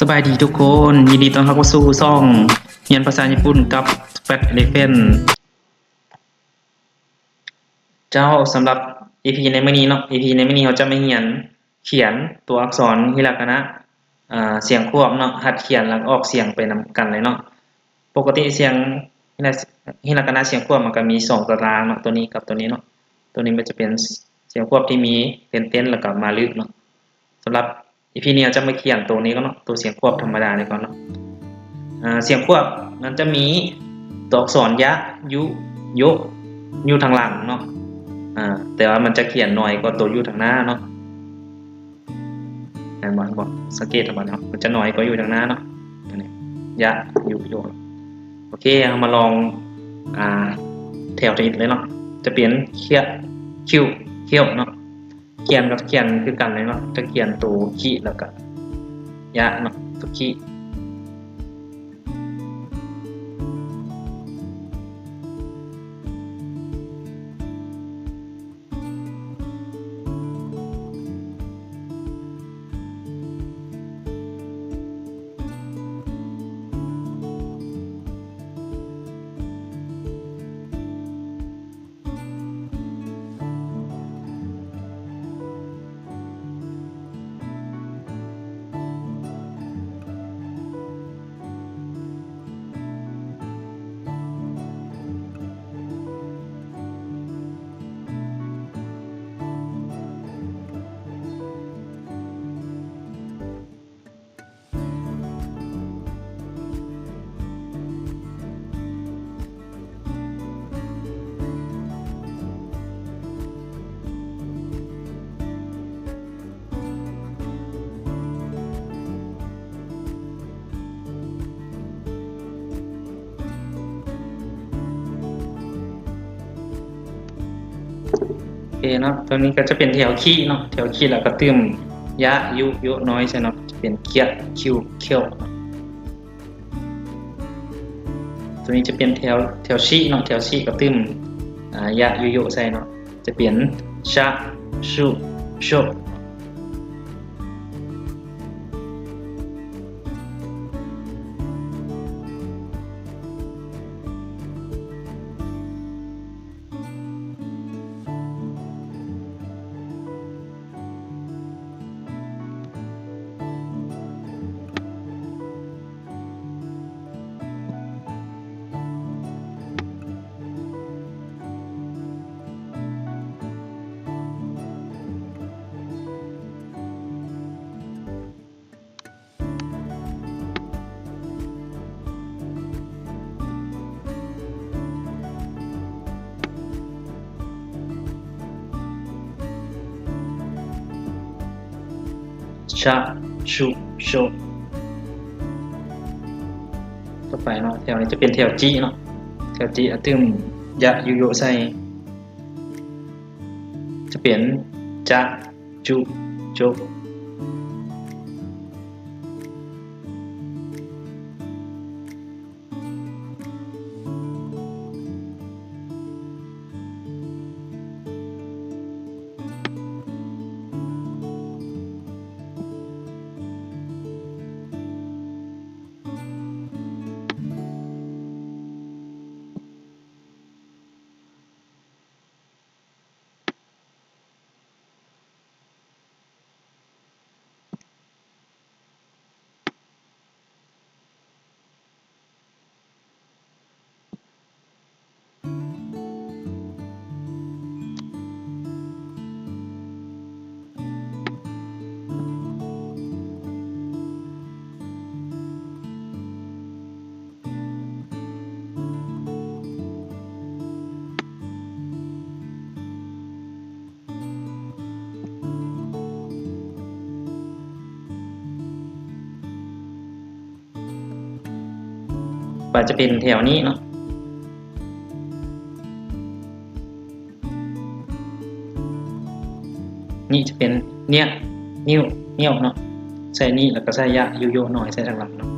ສະບາຍດີທຸກຄົນ, ຍິນດີຕ້ອນຮັບເຂົ້າສູ່ຊ່ອງຮຽນພາສາຍີ່ປຸ່ນກັບ Fat Elephant. ເຈົ້າ, ສຳລັບອີພີໃນມື້ນີ້ເນາະ, ອີພີໃນມື້ນີ້ເຮົາຈະມາຮຽນຂຽນຕົວອັກສອນຮິລາກະນະ ເອີ ສຽງຄວບເນາະ, ຫັດຂຽນແລ້ວອອກສຽງໄປນຳກັນເລີຍເນາະ. ປົກກະຕິສຽງ ຮິລາກະນະສຽງຄວບມັນກະມີສອງຕາຕາງເນາະ, ໂຕນີ້ກັບໂຕນີ້ເນາະ. ໂຕນີ້ມັນຈະເປັນສຽງຄວບທີ່ມີເຕັນໆ ແລ້ວກະມາລຶກເນາະ. ສຳລັບອີພີນີ້ເຮົາຈະມາຂຽນໂຕນີ້ກ່ອນເນາະ, ໂຕສຽງຄວບທຳມະດານີ້ກ່ອນເນາະ. ອາ ສຽງຄວບມັນຈະມີຕົວອັກສອນ ຍະ ຍຸ ໂຍ ຢູ່ທາງຫຼັງເນາະ, ອາ ແຕ່ວ່າມັນຈະຂຽນໜ້ອຍກວ່າໂຕຢູ່ທາງໜ້າເນາະ. ເຫັນບໍ່? ເຫັນບໍ່? ສັງເກດເຫັນບໍ່ເນາະ? ມັນຈະໜ້ອຍກວ່າຢູ່ທາງໜ້າເນາະ. ອັນນີ້ ຍະ ຍຸ ໂຍ. ໂອເຄ, ເຮົາມາລອງ ອາ ແຖວທຳອິດເລີຍເນາະ, ຈະເປັນ ຄຽ ຄິວ ຄຽວເນາະ. ຂຽນກໍຂຽນຄືກັນເລີຍເນາະ, ຈະຂຽນໂຕຄິແລ້ວກະ ຍະເນາະ, ໂຕຄິ. ໂອເຄເນາະ, ຕົວນີ້ກໍຈະເປັນແຖວຄີເນາະ, ແຖວຄີແລ້ວກໍຕື່ມ ຍະ ຍຸ ໂຍ ນ້ອຍໃສ່ເນາະ, ຈະເປັນ ຄຽ ຄິວ ຄຽວ. ຕົວນີ້ຈະເປັນແຖວ ແຖວຊີເນາະ, ແຖວຊີກໍຕື່ມ ອາ ຍະ ຍຸ ໂຍ ໃສ່ເນາະ, ຈະເປັນ ຊະ ຊຸ ໂຊ. ຊະ ຊຸ ໂຊ. ຕໍ່ໄປເນາະ, ແຖວນີ້ຈະເປັນແຖວຈິເນາະ, ແຖວຈິ ອາ ຕື່ມ ຍະ ຍຸ ໂຍ ໃສ່ ຈະເປັນ ຈະ ຈຸ ໂຈ. ວ່າຈະເປັນແຖວນີ້ເນາະ, ນີ້ຈະເປັນ ເນຍ ນິ້ວ ນິ້ວເນາະ, ໃສ່ນີ້ແລ້ວກໍໃສ່ ຍະ ຍຸ ໂຍ ນ້ອຍໃສ່ທາງຫຼັງເນາະ. ນີ້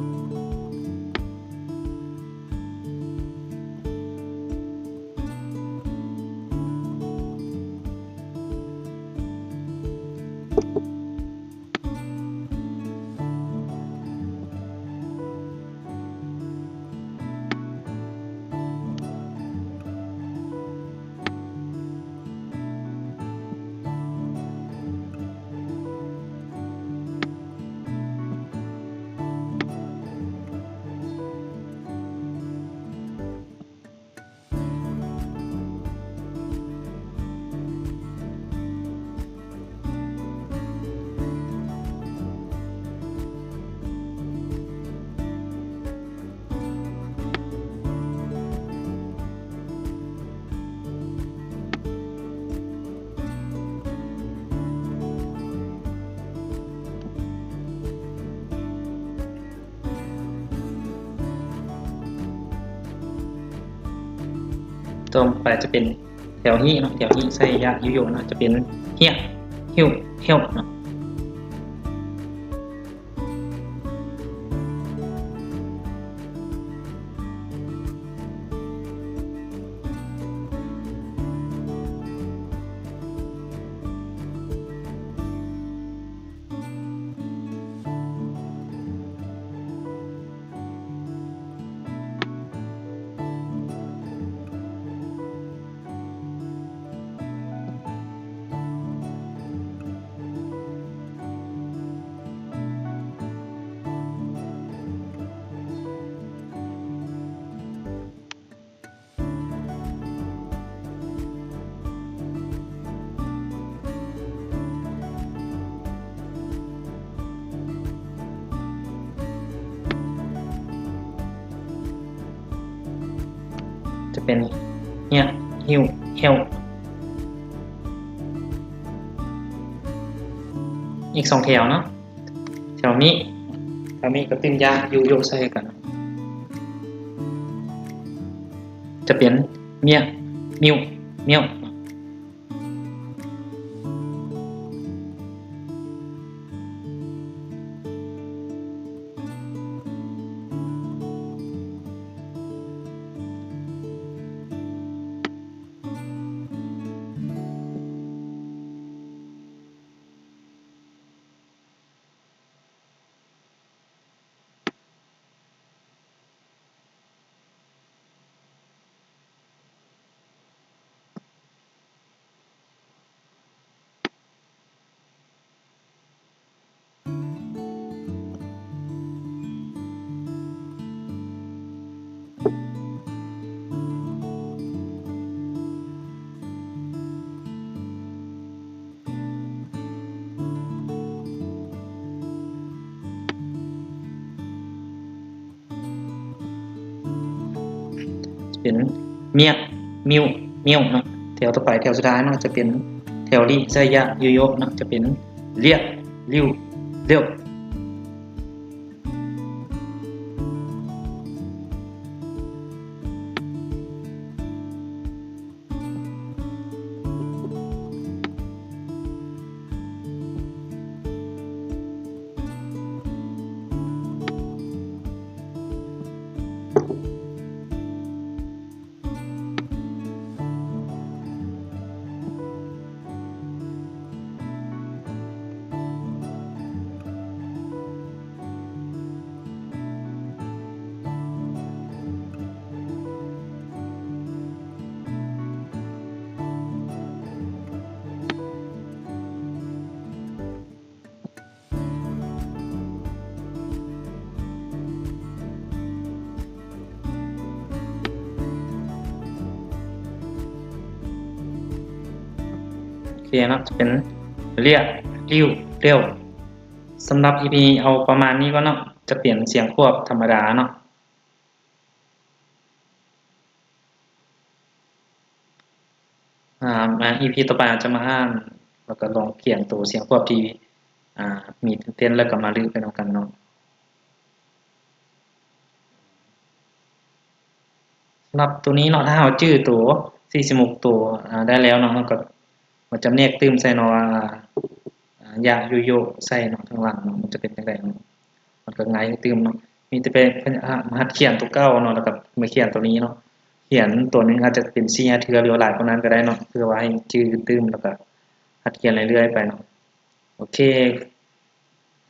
ຕໍ່ໄປຈະເປັນແຖວຮີເນາະ, ແຖວຮີໃສ່ຢະ ຢູໂຢ ເນາະ, ຈະເປັນ ຮຽ ຮິ້ວ ເຮົວ ເນາະ. ຈະເປັນ ຮຽ ຮິ້ວ ເຮວ. ອີກສອງແຖວເນາະ, ແຖວມິ ແຖວມິກໍຕື່ມຢະ ຢູໂຢ ໃສ່ກັນ ຈະເປັນ ມຽ ມິ້ວ ເມວ. ເປັນ ມຽ ມິ້ວ ເມວ ເນາະ. ແຖວຕໍ່ໄປ ແຖວສຸດທ້າຍເນາະ ຈະເປັນແຖວລິໃສ່ຢະ ຢູໂຢ ເນາະ, ຈະເປັນ ລຽ ລິ້ວ ເລວ. ໂອເຄເນາະ, ຈະເປັນ ລຽ ລິ້ວ ເລວ. ສຳລັບອີພີນີ້ເອົາປະມານນີ້ກ່ອນເນາະ, ຈະເປັນສຽງຄວບທຳມະດາເນາະ. ອາ ອີພີຕໍ່ໄປເຮົາຈະມາອ່ານ ແລ້ວກໍລອງຂຽນໂຕສຽງຄວບທີ່ ອາ ມີເຕັນໆ ແລ້ວກໍມາລຶໄປນຳກັນເນາະ. ສຳລັບໂຕນີ້ເນາະ, ຖ້າເຮົາຈື່ໂຕສີ່ສິບຫົກໂຕ ອາ ໄດ້ແລ້ວເນາະ, ເຮົາກໍມາຈຳແນກຕື່ມໃສ່ເນາະວ່າ ອາ ຢະ ຢູໂຢ ໃສ່ເນາະ ທາງຫຼັງເນາະ, ມັນຈະເປັນຈັ່ງໃດເນາະ. ມັນກໍງ່າຍຄືຕື່ມເນາະ, ມີແຕ່ໄປ ອາ ມາຫັດຂຽນຕົວເກົ່າເນາະ ແລ້ວກໍມາຂຽນຕົວນີ້ເນາະ. ຂຽນຕົວໜຶ່ງອາດຈະເປັນສີ່ຫ້າເທື່ອ ຫຼືວ່າຫຼາຍກວ່ານັ້ນກໍໄດ້ເນາະ, ເພື່ອວ່າໃຫ້ຈື່ຕື່ມ ແລ້ວກໍຫັດຂຽນເລື້ອຍໆໄປເນາະ. ໂອເຄ,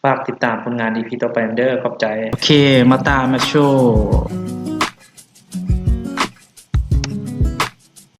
ຝາກຕິດຕາມຜົນງານອີພີຕໍ່ໄປນຳເດີ. ຂອບໃຈ. ໂອເຄ, ມາຕາມາໂຊ.